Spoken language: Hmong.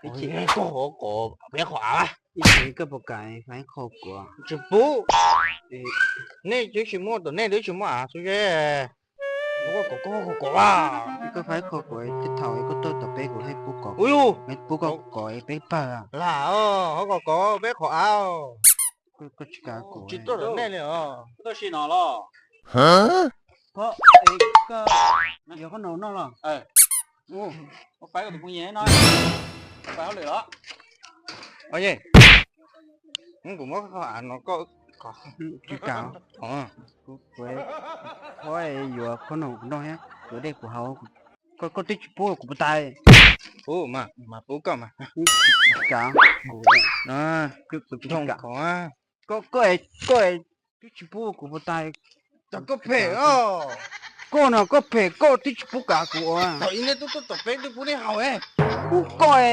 Koj hov kom peb qhov av. Ib txhis koj puas kam faib qhov kuv? Tsis pub. Nej twb tsis muaj, tom nej twb tsis muaj av xwb ze. Koj kom, koj kom, koj kom. Koj faib qhov kuv, tej thaum koj tuaj tom peb kuv thiaj pub kom. Pub koj kom peb pawg. Lam, hov kom kom peb qhov av. Koj tsis kam kuv. Tsis tuaj tom nej li os. Koj tuaj si no los? Koj, koj yuav qhov no noj los? Faib koj tus phooj ywg no, faib hauj lwm los? Oye, kuv muab qhov av no koj, tsis kam. Kuv, kuv, koj yuav qhov no kuv noj thiab, yuav dej kuv haus. Koj, koj twb tsis pub kuv puas tau? Pub mas, mas pub koj mas. Tsis kam. Kuv, kuv tsis kam. Koj, koj, koj twb tsis pub kuv puas tau? Koj phem os. Koj no koj phem, koj twb tsis pub kam kuv ua. Thaum ub nej tuaj tuaj tom peb twb pub nej haus. Pub koj.